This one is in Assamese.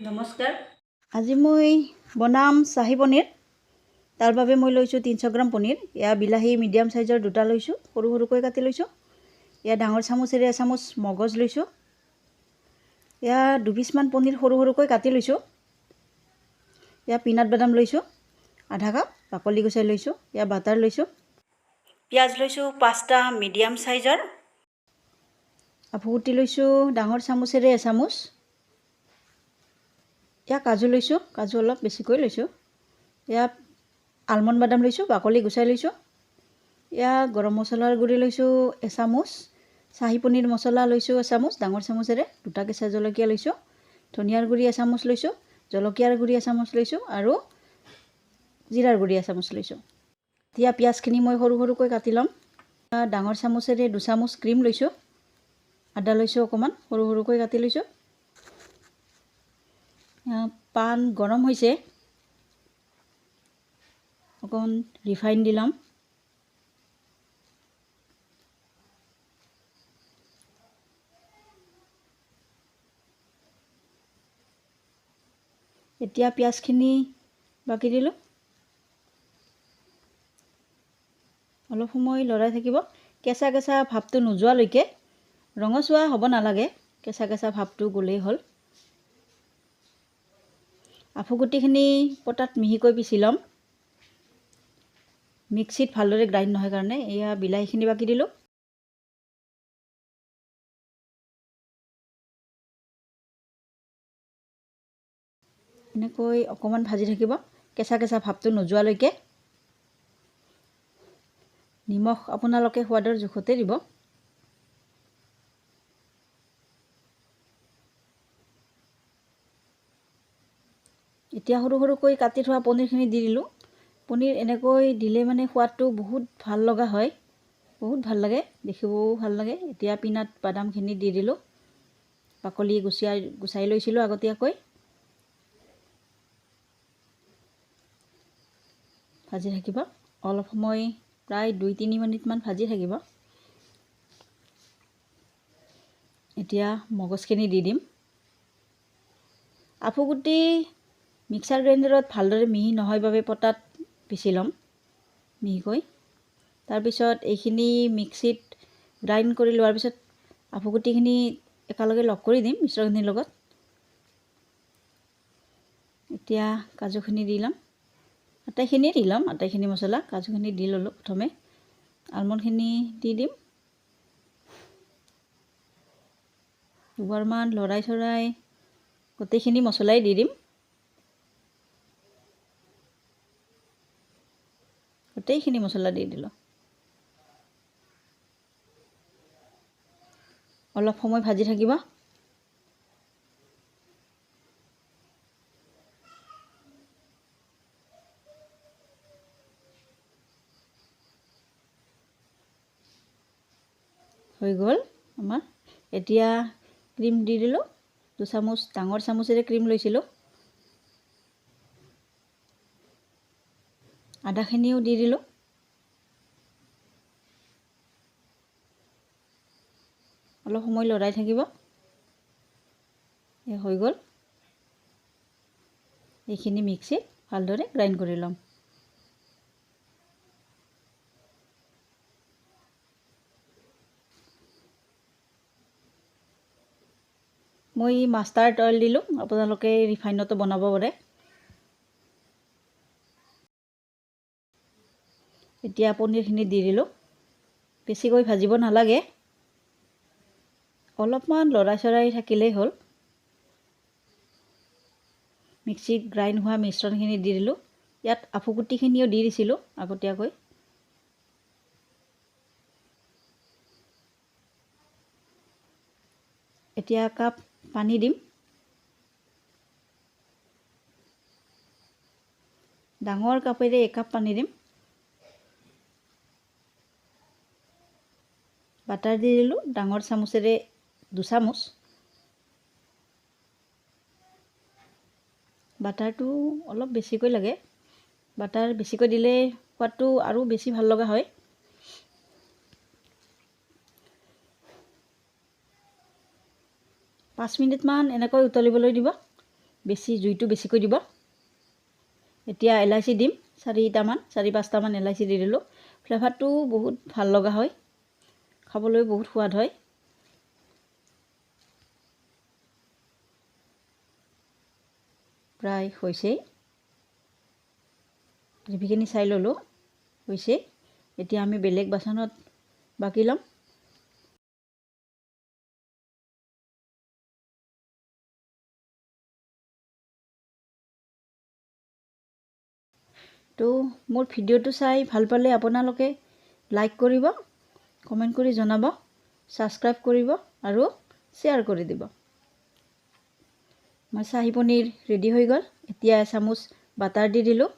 নমস্কাৰ। আজি মই বনাম চাহী পনীৰ। তাৰ বাবে মই লৈছোঁ 300 গ্ৰাম পনীৰ। এয়া বিলাহী মিডিয়াম চাইজৰ দুটা লৈছোঁ, সৰু সৰুকৈ কাটি লৈছোঁ। এয়া ডাঙৰ চামুচেৰে এচামুচ মগজ লৈছোঁ। এয়া দুপিচমান পনীৰ সৰু সৰুকৈ কাটি লৈছোঁ। এয়া পিনাট বাদাম লৈছোঁ আধা কাপ, বাকলি গুচাই লৈছোঁ। এয়া বাটাৰ লৈছোঁ। পিঁয়াজ লৈছোঁ 5টা মিডিয়াম চাইজৰ। আফুগুটি লৈছোঁ ডাঙৰ চামুচেৰে এচামুচ। এয়া কাজু লৈছোঁ, কাজু অলপ বেছিকৈ লৈছোঁ। এয়া আলমণ্ড বাদাম লৈছোঁ, বাকলি গুচাই লৈছোঁ। এয়া গৰম মছলাৰ গুড়ি লৈছোঁ এচামুচ। চাহী পনীৰ মছলা লৈছোঁ এচামুচ ডাঙৰ চামুচেৰে। দুটা কেঁচা জলকীয়া লৈছোঁ। ধনিয়াৰ গুড়ি এচামুচ লৈছোঁ, জলকীয়াৰ গুড়ি এচামুচ লৈছোঁ আৰু জিৰাৰ গুড়ি এচামুচ লৈছোঁ। এতিয়া পিঁয়াজখিনি মই সৰু সৰুকৈ কাটি ল'ম। ডাঙৰ চামুচেৰে দুচামুচ ক্ৰীম লৈছোঁ। আদা লৈছোঁ অকণমান, সৰু সৰুকৈ কাটি লৈছোঁ। পান গৰম হৈছে, অকণ ৰিফাইন দি ল'ম। এতিয়া পিঁয়াজখিনি বাকি দিলোঁ। অলপ সময় লৰাই থাকিব, কেঁচা কেঁচা ভাৱটো নোযোৱালৈকে। ৰঙচুৱা হ'ব নালাগে, কেঁচা কেঁচা ভাৱটো গ'লেই হ'ল। আফুগুটিখিনি পটাত মিহিকৈ পিচি ল'ম, মিক্সিত ভালদৰে গ্ৰাইণ্ড নহয় কাৰণে। এয়া বিলাহীখিনি বাকি দিলোঁ। এনেকৈ অকণমান ভাজি থাকিব, কেঁচা কেঁচা ভাৱটো নোযোৱালৈকে। নিমখ আপোনালোকে সোৱাদৰ জোখতে দিব। এতিয়া সৰু সৰুকৈ কাটি থোৱা পনীৰখিনি দি দিলোঁ। পনীৰ এনেকৈ দিলে মানে সোৱাদটো বহুত ভাল লগা হয়, বহুত ভাল লাগে, দেখিবও ভাল লাগে। এতিয়া পিনাট বাদামখিনি দি দিলোঁ। বাকলি গুচাই লৈছিলোঁ আগতীয়াকৈ। ভাজি থাকিব অলপ সময়, প্ৰায় 2-3 মিনিটমান ভাজি থাকিব। এতিয়া মগজখিনি দি দিম। আফুগুটি মিক্সাৰ গ্ৰাইণ্ডাৰত ভালদৰে মিহি নহয় বাবে পটাত পিচি ল'ম মিহিকৈ। তাৰপিছত এইখিনি মিক্সিত গ্ৰাইণ্ড কৰি লোৱাৰ পিছত আফুগুটিখিনি একেলগে লগ কৰি দিম মিশ্ৰণখিনিৰ লগত। এতিয়া কাজুখিনি দি ল'ম, আটাইখিনি দি ল'ম, আটাইখিনি মছলা। কাজুখিনি দি ল'লোঁ প্ৰথমে। আলমণ্ডখিনি দি দিম। দুবাৰমান লৰাই চৰাই গোটেইখিনি মছলাই দি দিম। গোটেইখিনি মছলা দি দিলোঁ। অলপ সময় ভাজি থাকিব। হৈ গ'ল আমাৰ। এতিয়া ক্ৰীম দি দিলোঁ দুচামুচ, ডাঙৰ চামুচেৰে ক্ৰীম লৈছিলোঁ। আদাখিনিও দি দিলোঁ। অলপ সময় লৰাই থাকিব। হৈ গ'ল। এইখিনি মিক্সিত ভালদৰে গ্ৰাইণ্ড কৰি ল'ম। মই মাষ্টাৰ্ড অইল দিলোঁ, আপোনালোকে ৰিফাইনতো বনাব পাৰে। এতিয়া পনীৰখিনি দি দিলোঁ। বেছিকৈ ভাজিব নালাগে, অলপমান লৰাই চৰাই থাকিলেই হ'ল। মিক্সিত গ্ৰাইণ্ড হোৱা মিশ্ৰণখিনি দি দিলোঁ। ইয়াত আফুগুটিখিনিও দি দিছিলোঁ আগতীয়াকৈ। এতিয়া একাপ পানী দিম। ডাঙৰ কাপেৰে একাপ পানী দিম। বাটাৰ দি দিলোঁ ডাঙৰ চামুচেৰে 2 চামুচ। বাটাৰটো অলপ বেছিকৈ লাগে, বাটাৰ বেছিকৈ দিলে সোৱাদটো আৰু বেছি ভাল লগা হয়। 5 মিনিটমান এনেকৈ উতলিবলৈ দিব, বেছি জুইটো বেছিকৈ দিব। এতিয়া এলাইচি দিম, চাৰি পাঁচটামান এলাইচি দি দিলোঁ। ফ্লেভাৰটো বহুত ভাল লগা হয়, খাবলৈ বহুত সোৱাদ হয়। প্ৰায় হৈছেই, গ্ৰেভিখিনি চাই ল'লোঁ, হৈছে। এতিয়া আমি বেলেগ বাচনত বাকি ল'ম। মোৰ ভিডিঅ'টো চাই ভাল পালে আপোনালোকে লাইক কৰিব, কমেণ্ট কৰি জনাব, ছাবস্ক্ৰাইব কৰিব আৰু শ্বেয়াৰ কৰি দিব। মই চাহী পনীৰ ৰেডি হৈ গ'ল। এতিয়া এচামুচ বাটাৰ দি দিলোঁ।